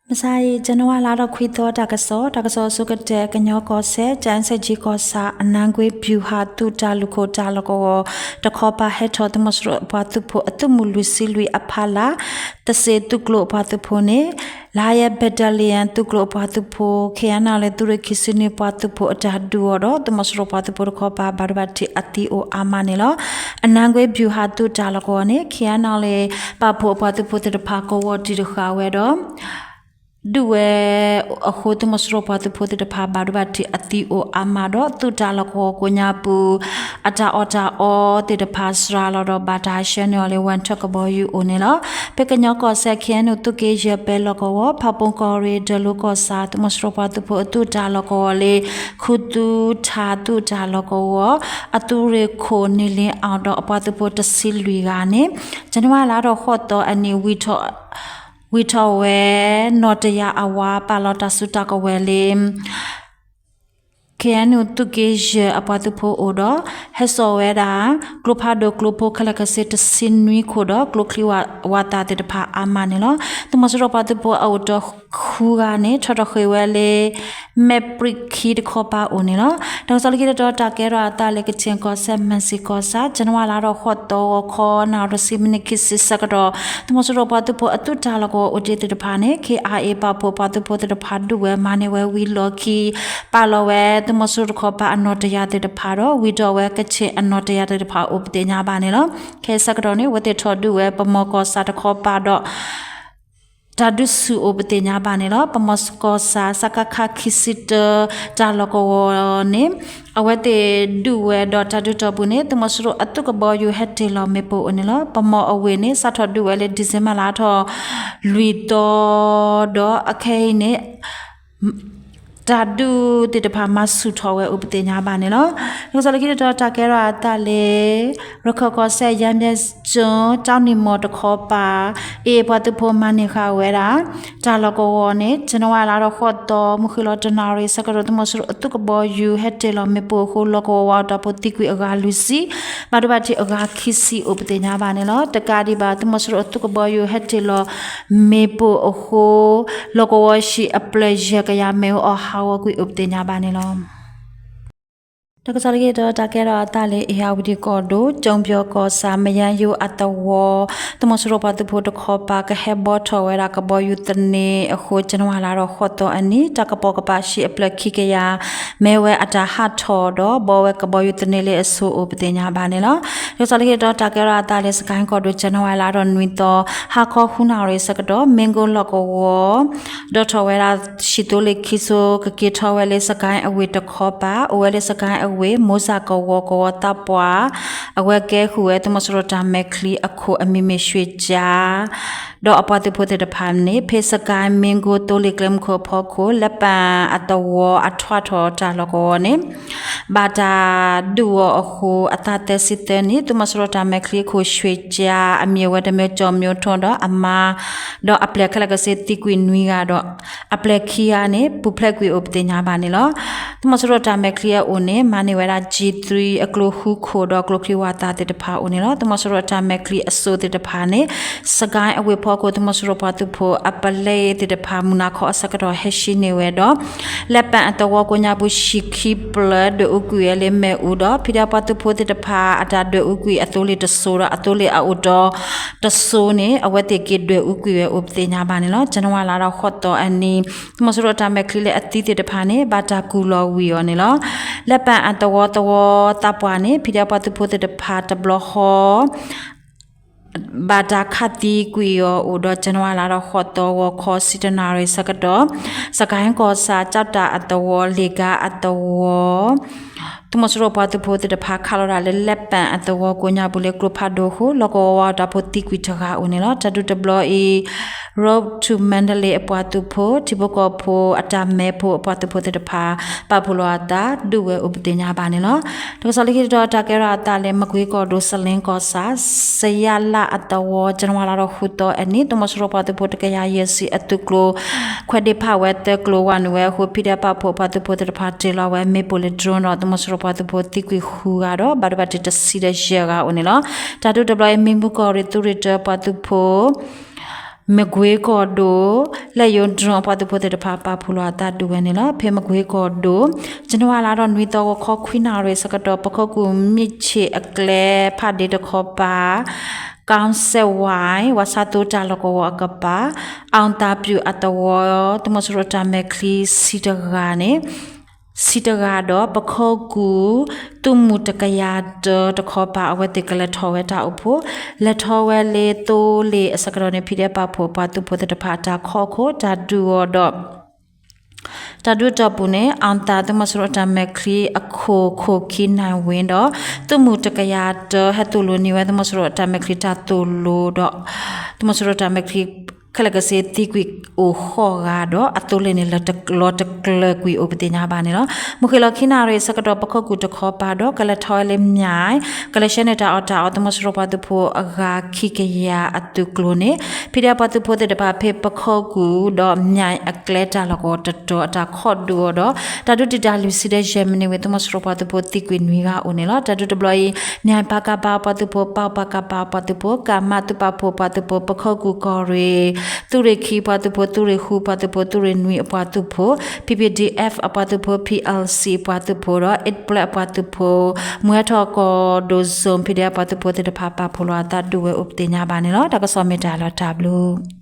မုၢ်ဆါအံၤ ဇန်နဝါလါထီၣ်ခွံသီ တၢ်ကစီၣ်, တၢ်ကစီၣ်အဆိကတၢၢ် ကညီကီၢ်စဲၣ် ကၠဲးစဲၣ်ကၠံကီၢ်ဆၣ် အနါကွ့ဗျူဟာ သုးတၢ်လုၢ်ခိၣ်တၢ်လီၢ်ကဝီၤတခီပၤ ဟဲထီၣ်သုးမီၤစိရိၤအပှၤသုးဖိအသုးမုၢ်လွံၢ်ဆံလွံၢ်အဖီလာ် တစ့သုးကျိၤအပှၤသုးဖိန့ၣ် Lion Battalion သုးကျိၤအပှၤသုးဖိ ခ့ၣ်အဲၣ်နီၣ်လ့ၣ် သုးရ့ၣ်ခံဆံနွံပှၤသုးဖိအတၢ်ဒုးအီၤဒီး သုးမီၤစိရိၤပှၤသုးဖိတခီပၤ ဘၣ်ဒိဘၣ်ထံးအသံအိၣ်အါမးန့ၣ်လီၤ. အနါကွ့ဗျူဟာ သုးတၢ်လီၢ်ကဝီၤန့ၣ် ခ့ၣ်အဲၣ်နီၣ်လ့ၣ် ပာ်ဖှိၣ်အပှၤသုးဖိသ့ၣ်တဖၣ် ကဝီၤတံၢ်တဃာ်ဝဲဒီး ဒုးဝဲအဃိ သုးမီၤစိရိၤပှၤသုးဖိသ့ၣ်တဖၣ် ဘၣ်ဒိဘၣ်ထံးအသံအိၣ်အါမးဒီး သုးတၢ်လီၢ်ကဝီၤကိးညါပူၤ အတၢ်အီၣ်တၢ်အီသ့ၣ်တဖၣ် စှၤလီၤဒီး ဘၣ်တၢ်ဟဲဆှၢန့ၢ်အီၤလၢ ဝဲထၢၣ်ကဘီယူၤအိၣ်န့ၣ်လီၤ. ဖဲကညီကီၢ်စဲၣ် ခ့ၣ်အဲၣ်ယူၣ် သုးက့ယဲၢ် ပဲၤလီၢ်ကဝီၤ ဖၣ်ပူၣ်ကီၢ်ရ့ၣ် ဒၢးလိကီၢ်ဆၣ် သုးမီၤစိရိၤပှၤသုးဖိအသုးတၢ်လီၢ်ကဝီၤလၢ ခူသူထၣ် သုးတၢ်လီၢ်ကဝီၤ အသုးရ့ၣ်ခိၣ် နံၣ်လ့အီၣ်ဒီးအပှၤသုးဖိတဆံလွံၢ်ဂၤန့ၣ် ဇန်နဝါလါထီၣ်ဃိးသီအနံၤ ဝံၤထီၣ်ဝဲ နီၣ်တယၢ်အဝၤ ပာ်လီၤတၢ်စုတၢ်ကဝဲၤလၢ ခ့ၣ်အဲၣ်ယူၣ် သုးက့ယဲၢ်အပှၤသုးဖိအအိၣ်ဒီး ဟဲစိာ်ဝဲဒၣ် ကျိဖးဒိၣ်ကျိဖိ ခဲလၢာ်ခဲဆ့ တဆံနွံခိၣ်ဒီး ကျိချံဝၣ်သၣ်သ့ၣ်တဖၣ်အါမးန့ၣ်လီၤ. သုးမီၤစိရိၤပှၤသုးဖိအအိၣ်တ့ၢ်ဃုဂၤန့ၣ် ထီၣ်ထီၣ်ဃ့ၢ်ဝဲလၢ မဲၢ်ပြံးခံတခီပၤအိၣ်န့ၣ်လီၤ. တၢ်ကစီၣ်လၢခံတတီၤ တၢ်ကဲထီၣ်အသးလၢ ကခ့ၣ်ကီၢ်စဲၣ် မၢၣ်စံၣ်ကီၢ်ဆၣ် ဇန်နဝါလါထီၣ်ဃိးသီ ဂီၤခီ နၣ်ရံၣ်တဆံ မံးနံးခံဆံဆၢကတီၢ် သုးမီၤစိရိၤပှၤသုးဖိအသုးတၢ်လီၢ်ကဝီၤအိၣ်တ့ၢ်သ့ၣ်တဖၣ်န့ၣ် ခ့ၣ်အဲၣ်အ့ၣ် ပာ်ဖှိၣ်ပှၤသုးဖိသ့ၣ်တဖၣ် ဒုးဝဲမၤန့ၢ်ဝဲဝံၤလီၢ်ခံ ပာ်လီၤဝဲသုးမီၤစိရိၤတခီပၤအနီၣ်တယၢ်သ့ၣ်တဖၣ်ဒီး ဝံၤထီၣ်ဝဲကခ့ၣ်အနီၣ်တယၢ်သ့ၣ်တဖၣ်အိၣ်ပသ့ၣ်ညါဘၣ်န့ၣ်လီၤ. ခဲအံၤဆၢကတီၢ်န့ၣ် အဝဲသ့ၣ်ထီၣ်ဒုးဝဲပမီၢ်ကီၢ်ဆၣ်တခီပၤဒီး တၢ်ဒုးဆူၣ်အိၣ်ပသ့ၣ်ညါဘၣ်န့ၣ်လီၤ. ပမီၢ်ကီၢ်ဆၣ် စကခ ခံဆံတၢ တၢ်လီၢ်ကဝီၤန့ၣ် အဝဲသ့ၣ်ဒုးဝဲဒီးတၢ်ဒုးတီၢ်ပူၤန့ၣ် သုးမီၤစိရိၤအသုးကဘီယူၤဟဲတ့ၢ်လီၤမ့ၣ်ပိၢ်အိၣ်န့ၣ်လီၤ. ပမီၢ်အဝ့ၢ်န့ၣ် စးထီၣ်ဒုးဝဲလၢ December လါထီၣ်လွံၢ်သီ ဒီးအခဲအံၤန့ၣ် တၢ်ဒုးသ့ၣ်တဖၣ်မၤဆူၣ်ထီၣ်ဝဲအိၣ်ပသ့ၣ်ညါဘၣ်န့ၣ်လီၤ. တၢ်ကစီၣ်လၢခံတတီၤ တၢ်ကဲထီၣ်အသးလၢ ရခၢၣ်ကီၢ်စဲၣ် ယါမၠဲၣ်ကၠိ ကၠီနံၣ်မီၢ်တခီပၤ အ့ၣ် ပှၤသုးဖိမၤန့ၢ်ဃာ်ဝဲဒၣ် တၢ်လီၢ်ကဝီၤန့ၣ် ဇန်နဝါလါထီၣ်ဃိးသီ မုၢ်ဃ့ၢ်လီၤတနၣ်ရံၣ်ဆၢကတီၢ် သုးမီၤစိရိၤအသုးကဘီယူၤ ဟဲတ့ၢ်လီၤမ့ၣ်ပိၢ်အဃိ လီၢ်ကဝီၤဝါအတၢ်ဖိသံကွံာ်အဂၤလွံၢ်ဆံ ဘၣ်ဒိဘၣ်ထံးအဂၤခံဆံအိၣ်ပသ့ၣ်ညါဘၣ်န့ၣ်လီၤ. တကးဒံးဘၣ် သုးမီၤစိရိၤအသုးကဘီယူၤဟဲတ့ၢ်လီၤမ့ၣ်ပိၢ်အဃိ လီၢ်ကဝီၤဟံၣ်အဖျၢၣ်ယဲၢ်ကယၤမ့ၣ်အူအီၣ်ဟးဂီၤကွံာ်အိၣ်ပသ့ၣ်ညါဘၣ်န့ၣ်လီၤ. တၢ်ကစီၣ်လၢခံတတီၤ တၢ်ကဲထီၣ်အသးလၢ အ့ၣ်ယၣ်ဝတံၣ်ကီၢ်ဒိၣ် ကၠိပၠီကီၢ်ဆၣ် မယါယိအသဝီ သုးမီၤစိရိၤပှၤသုးဖိတခီပၤ ကဟဲဘှီထီၣ်ဝဲဒၣ်ကဘီယူၤသန့အဃိ ဇန်နဝါလါထီၣ်ဃိးသီအနံၤ တၢ်ကပိာ်ကပၤဟံၣ်အဖျၢၣ်ခံကယၤ မ့ၢ်ဝဲအတၢ်ဟးထီၣ်ဒီး ဘှီဝဲကဘီယူၤသန့လၢအဆိအိၣ်ပသ့ၣ်ညါဘၣ်န့ၣ်လီၤ. တၢ်ကစီၣ်လၢခံတတီၤ တၢ်ကဲထီၣ်အသးလၢ စကဲၣ်ကီၢ်ဒိၣ် ဇန်နဝါလါထီၣ်နွံသီ ဟါခီဃုနၣ်ရံၣ်ဆၢကတီၢ် မ့ၣ်ကိလီၢ်ကဝီၤ ဒီးထီၣ်ဝဲဒၣ် ဟံၣ်သိလ့ၣ်ခံစိ ကက့ၤထီၣ်ဝဲလၢစကဲၣ်အဝ့ၢ်တခီပၤ အိၣ်ဝဲလၢစကဲၣ်အဝ့ၢ် မိၢ်စၢ်ကဝီၤ ကဝီၤသးပှၢ် အဝဲကဲဃုာ်ဝဲသုးမီၤစိရိၤတၢ်မဲာ်ချံအခိၣ်အမံၤမ့ၢ် ရွှေကြာ ဒီးအပှၤသုးဖိသ့ၣ်တဖၣ်န့ၣ် ဖဲစကဲၣ်မ့ၣ်ကိသိလ့ၣ်ကျဲမုၢ်ခိၣ်အဖီခိၣ် လဲပၣ်အသဝီအထွဲထီၣ်တၢ်လီၢ်ကဝီၤန့ၣ် ဘၣ်တၢ်ဒုးအီၤအဃိ အသးသၢဆံသၢနံၣ် သုးမီၤစိရိၤတၢ်မဲာ်ချံအခိၣ် ရွှေကြာ အမံၤအဝဲတမ့ၢ် ကၠီၤမၠိထိ ဒီးအမါ ဒီးအပျဲၢ်ခဲလၢာ်ကဆ့သံကွံာ်နွံဂၤဒီး အပျဲၢ်ခံဂၤန့ၣ် ပူၤဖျဲးကွံာ်အိၣ်ပသ့ၣ်ညါဘၣ်န့ၣ်လီၤ. သုးမီၤစိရိၤတၢ်မဲာ်ချံအအိၣ်န့ၣ် မၤန့ၢ်ဝဲဒၣ် G three အကျိဃုခိၣ်ဒီးကျိချံဝၣ်သၣ်သ့ၣ်တဖၣ်အိၣ်န့ၣ်လီၤ. သုးမီၤစိရိၤတၢ်မဲာ်ချံအစိၣ်သ့ၣ်တဖၣ်န့ၣ် စကဲၣ်အဝ့ၢ်ဖီခိၣ် သုးမီၤစိရိၤပှၤသုးဖိအပလဲသ့ၣ်တဖၣ် မုၢ်နၤခီအဆၢကတီၢ်ဟဲရှံန့ၢ်ဝဲဒီး လဲပၣ်အသဝီကိးညါပူၤ ဟံၣ်ခံဖျၢၣ်ဒွဲၣ်အူကွံာ်ဝဲလၢမ့ၣ်အူဒီး ဖံဒဲပှၤသုးဖိသ့ၣ်တဖၣ် အတၢ်ဒွဲၣ်အူကွံာ်အသိလ့ၣ်တစိၤဒီးအသိလ့ၣ်အအိၣ်တီတစိၤန့ၣ် အဝဲသ့ၣ်က့ၤဒွဲၣ်အူကွံာ်ဝဲအိၣ်ပသ့ၣ်ညါဘၣ်န့ၣ်လီၤ. ဇန်နဝါလါထီၣ်ဃိးသီအနံၤ သုးမီၤစိရိၤတၢ်မဲာ်ချံလၢအသံသ့ၣ်တဖၣ်န့ၣ် ဘၣ်တၢ်ကူၣ်လီၤဝံၤအီၤန့ၣ်လီၤ. လဲပၣ်အသဝီသဝီသးပှၢ်န့ၣ် ဖံဒဲပှၤသုးဖိသ့ၣ်တဖၣ်တဘျီဃီ ဘၣ်တၢ်ခးသံကွံာ်အီၤအိၣ်ဒီး ဇန်နဝါလါထီၣ်ဃိးသီ ဂီၤခီဆံတနၣ်ရံၣ်ဆၢကတီၢ် စကဲၣ်ကီၢ်ဆၣ် ကၠီတၢ်အသဝီ လ့ၣ်ကါအသဝီ သုးမီၤစိရိၤပှၤသုးဖိသ့ၣ်တဖၣ် ခးလီၤတၢ်လၢလဲပၣ်အသဝီကိးညါပူၤလၢကျိဖးဒိၣ်အဃိ လီၢ်ကဝီၤဝါအတၢ်ဖိသံကွံာ်တဂၤအိၣ်န့ၣ်လီၤ. တၢ်ဒုးတဘျီအံၤ Road to Mandalay အပှၤသုးဖိ ထံဖိကီၢ်ဖိ အတၢ်မဲဖိအပှၤသုးဖိသ့ၣ်တဖၣ် ပာ်ဖှိၣ်လီၤအသး ဒုးဝဲအိၣ်ပသ့ၣ်ညါဘၣ်န့ၣ်လီၤ. တၢ်ကစီၣ်လၢခံတတီၤ တၢ်ကဲထီၣ်အသးလၢ မကွ့ကီၢ်ဒိၣ် စလ့ကီၢ်ဆၣ် စယါလၣ်အသဝီ ဇန်နဝါလါထီၣ်ဃုသီအနံၤ သုးမီၤစိရိၤပှၤသုးဖိတကယၤယဲၢ်ဆံအသုးကျိၤ ခွဲးဒ့ဖးဝဲသၢကျိၤ ဝးနုာ်ဝဲအဃိ ဖံဒဲပာ်ဖှိၣ်ပှၤသုးဖိသ့ၣ်တဖၣ် တ့ၢ်လီၤဝဲမ့ၣ်ပိၢ်လၢ drone ဒီး သုးမီၤစိရိၤပှၤသုးဖိသံကွံာ်ဃုဂၤဒီး ဘၣ်ဒိဘၣ်ထံးတဆံဒီးယဲၢ်ဂၤအိၣ်န့ၣ်လီၤ. တၢ်ဒုးတဘျီအံၤ မံမူကီၢ်ရ့ၣ်သုးရ့ၣ်တၢပှၤသုးဖိ မကွ့ကီၢ်ဒိၣ် လၢယိၤ drone အပှၤသုးဖိသ့ၣ်တဖၣ်ပာ်ဖှိၣ်လီၤအသးဒုးဝဲန့ၣ်လီၤ. ဖဲမကွ့ကီၢ်ဒိၣ် ကၠနဝါလါဒီးနွံသီဂီၤခီခွံနၣ်ရံၣ်ဆၢကတီၢ် ပခိၣ်ကူၣ်မ့ၢ်ဆ့ၣ်အကျဲဖးဒ့တခီပၤ ကၣ်စဲးဝဲ ဝးဆါသိတၢ်လီၢ်ကဝီၤအကပၤ အီၣ်သးပျုၢ်အသဝီ သုးမီၤစိရိၤတၢ်မဲာ်ချံဆံတဂၤန့ၣ် ဆံတဂၤဒီး ပခိၣ်ကူၣ် သုးမုၢ်တကယၤတၢတခီပၤ အဝဲသ့ၣ်ကလဲၤထီၣ်ဝဲတၢ်အိၣ်ဖှိၣ် လဲၤထီၣ်ဝဲလၢသိလ့ၣ်အဆၢကတီၢ်န့ၣ် ဖံးဒဲးပာ်ဖှိၣ်ပှၤသုးဖိသ့ၣ်တဖၣ်အတၢ်ခီခိၣ် တၢ်ဒုးအီၤဒီး တၢ်ဒုးအတီၢ်ပူၤန့ၣ် အီၣ်သးသုးမီၤစိရိၤအတၢ်မဲာ်ချံအခိၣ် ခိၣ်ခံနၢ်ဝ့ဒီး သုးမုၢ်တကယၤတၢ ဟဲသိၣ်လိန့ၢ်ဝဲသုးမီၤစိရိၤအတၢ်မဲာ်ချံတၢ်သိၣ်လိဒီး သုးမီၤစိရိၤတၢ်မဲာ်ချံ ခဲလၢာ်ကဆ့သံကွံာ်အိၣ်ဃိးဂၤဒီး အသိလ့ၣ်န့ၣ် လီၤတကျၢၤကွံာ်အိၣ်ပသ့ၣ်ညါဘၣ်န့ၣ်လီၤ. မုၢ်ဃ့ၢ်လီၤခံနၣ်ရံၣ်ဆၢကတီၢ် ပခိၣ်ကူၣ်တခီပၤဒီး ကလဲၤထီၣ်ဝဲလၢ မၠဲၣ် ကလဲၤဆှၢန့ၢ်တၢ်အီၣ်တၢ်အီ သုးမီၤစိရိၤပှၤသုးဖိအဂၤခံကယၤအသုးကျိၤန့ၣ် ဖံးဒဲးပှၤသုးဖိသ့ၣ်တဖၣ် ဖဲပခိၣ်ကူၣ်ဒီး မၠဲၣ်အကျဲတၢ်လီၢ်ကဝီၤတတီၤ အတၢ်ခီၣ်ဒုးအီၤဒီး တၢ်ဒုးတံာ်တာ်လွံၢ်ဆံဒီးယဲၢ်မံးနံးဝံၤ သုးမီၤစိရိၤပှၤသုးဖိသံကွံာ်နွံဂၤအိၣ်န့ၣ်လီၤ. တၢ်ဒုးတဘျီအံၤ မၠဲၣ် ပကဖ အပှၤသုးဖိ ပီၣ် ပကဖ အပှၤသုးဖိ ကမ သုးပာ်ဖှိၣ်ပှၤသုးဖိ ပခိၣ်ကူၣ်ကီၢ်ရ့ၣ် သုးရ့ၣ်ခံပှၤသုးဖိ သုးရ့ၣ်ဃုပှၤသုးဖိ သုးရ့ၣ်နွံအပှၤသုးဖိ PPDF အပှၤသုးဖိ PLC အပှၤသုးဖိဒီး အ့ၣ်ပျဲၢ်အပှၤသုးဖိ မုၢ်ဟဲထီၣ်ကီၢ်ဒိၣ် zone ဖံးဒဲးအပှၤသုးဖိသ့ၣ်တဖၣ် ပာ်ဖှိၣ်လီၤအသးဒုးဝဲအိၣ်ပသ့ၣ်ညါဘၣ်န့ၣ်လီၤ. တၢ်ကစီၣ်မ့ၢ်တၢ်လီၤတၢ်ဘျုး